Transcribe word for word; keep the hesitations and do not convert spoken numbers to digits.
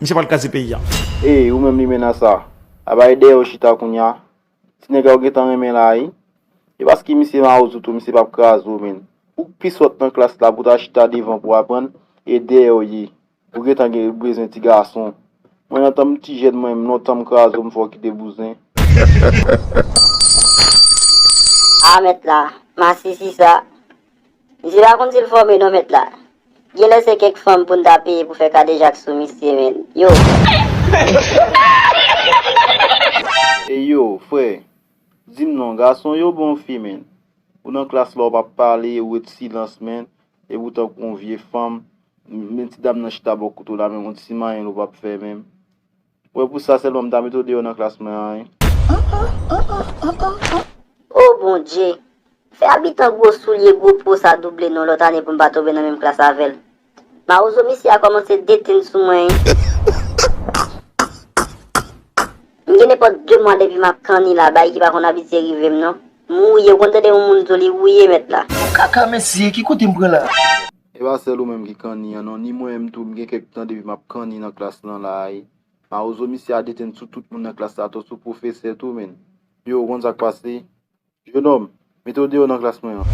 Misye pral kraze peyi a. Ey, ou menm limena sa. A bay dèyè w chita kounye a. Ti nèg la ou gentan renmen la wi. E paske misye mawozo tou, misye p ap kraze w, menn. Ou k pi sòt nan klas la pou ta chita devan pou aprann, e dèyè w ye. Ou gentan gen bezwen ti gason. Mwen nan tan m ti jèn mwen menm, lontan m kraze w, m fè w kite bouzen. A mèt la, masisi sa. Misye pa konn si l fòme non mèt la. Genlè se kèk fanm pou n ta peye pou fè kadejak sou misye, menn. Yo. Ey yo, frè, di m non, gason yo bon fi, menn. Ou nan klas la, ou p ap pale, ou ret silans, menn. Epi w tankou yon vye fanm. Men ti dam nan chita bò kote w la, menm yon ti manyen l ou p ap fè, menm. Ou wè pou sa sèlman m ta mete w deyò nan klas mwen an, wi. O Bondye! Fè abitan gwo soulye gwo po sa double non lòt ane pou m pa tonbe nan menm klas avè l. Mawozo misye a kòmanse detenn sou mwen, wi. M gen nenpòt de mwa depi m ap kanni la, bagay ki pa konn abitye rive m non. M wouye, ou konn tande yon moun di w li wouye mèt la. Kaka mesye, ki kote m pran la? E pa sèl ou menm ki kanni an non, ni mwen menm tou, m gen kèk tan depi m ap kanni nan klas lan la, wi. Mawozo misye a detenn sou tout moun nan klas la, atò sou pwofesè tou, menn. Yo, ou konn sa k pase? Jennonm, mete w deyò nan klas mwen an.